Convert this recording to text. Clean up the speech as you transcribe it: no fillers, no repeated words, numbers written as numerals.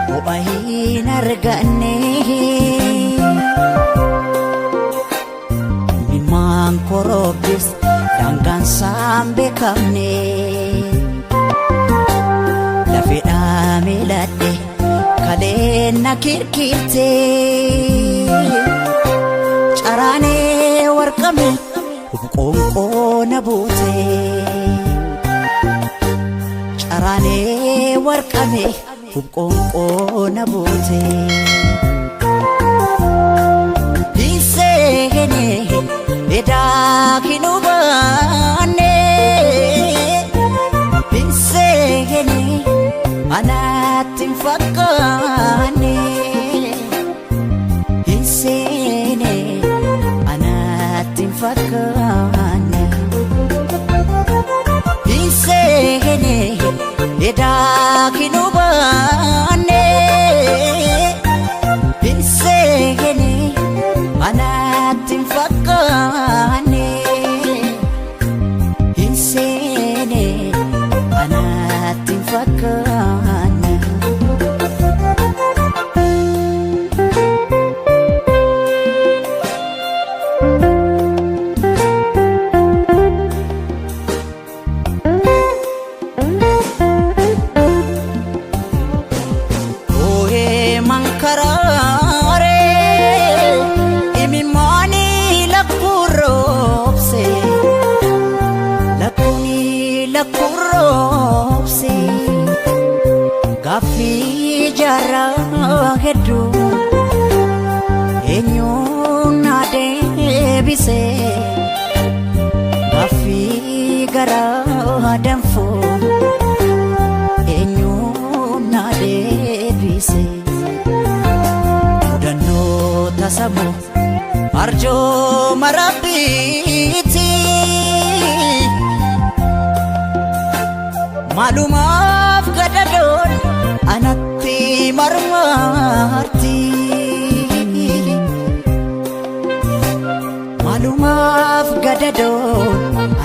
Ho'a hin arganne. Ilmaan korobbis daangaan isaan beekamne. Lafeedhaa miiladhe kaleen na kirkirte. Caraanee warqame qoonqoo na buute. Caraanee warqame qoonqoo na buute. Hinseene edaa hin hubanne. Hinseene anatti hin fakkaanne. Hinseene anatti hin fakkaanne. Hinseene edaa hin hubanne. Hinseene anatti hin fakkaanne. Hinseene anatti hin fakkaanne. Oohee mankaraare imimmaani lakkuroobse lakkuuni lakkuroobse gaaffii jaarraa hedduu eenyuun na deebise gaaffii garaa danfuu eenyuun na deebise. Mudannoo tasamoo arjooma rabbiiti. Maalumaaf gadadoon anatti marmarti. Maalumaaf gadadoon